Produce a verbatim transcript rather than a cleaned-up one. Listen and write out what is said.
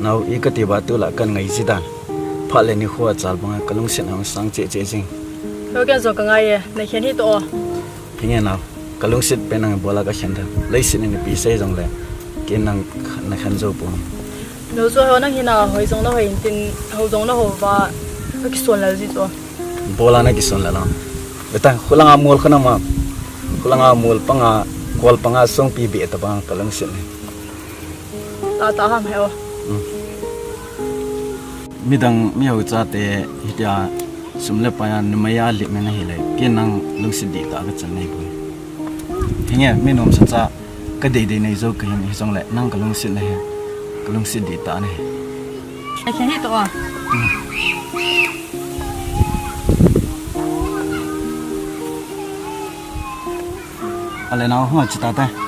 Nao, i kati ba tulai kangai ji dan. Phat le nikho achal banga kalungset ahung sang cheh cheh jing. Lo ken jong kangai e, nakhen hih toh o. Hinge nao, kalungset pen nang bola kakhen thei. Leiset in ipi sei jongle, ken nang nakhen jou pon. Lo chu ho nang hina hoi jong nahoi intin, ho jong naho uva, kakison lel ji chu. Bola nakison lel a. Beta, khulanga mol khana ma. Khulanga mol panga, kol panga songpi be tabang kalungset ne. Tata ham he o. Midang miho chate hitia sum le pai a numei a lipna ahile, ken nang lungset dihtah kachan nei poi. Hinge, mi nomsa cha kadeidei nei jou kahin hijongle, nang kalungset nahi, kalungset dihtah nahi. Nakhen hih toh o. Ale nao, hung a che tata.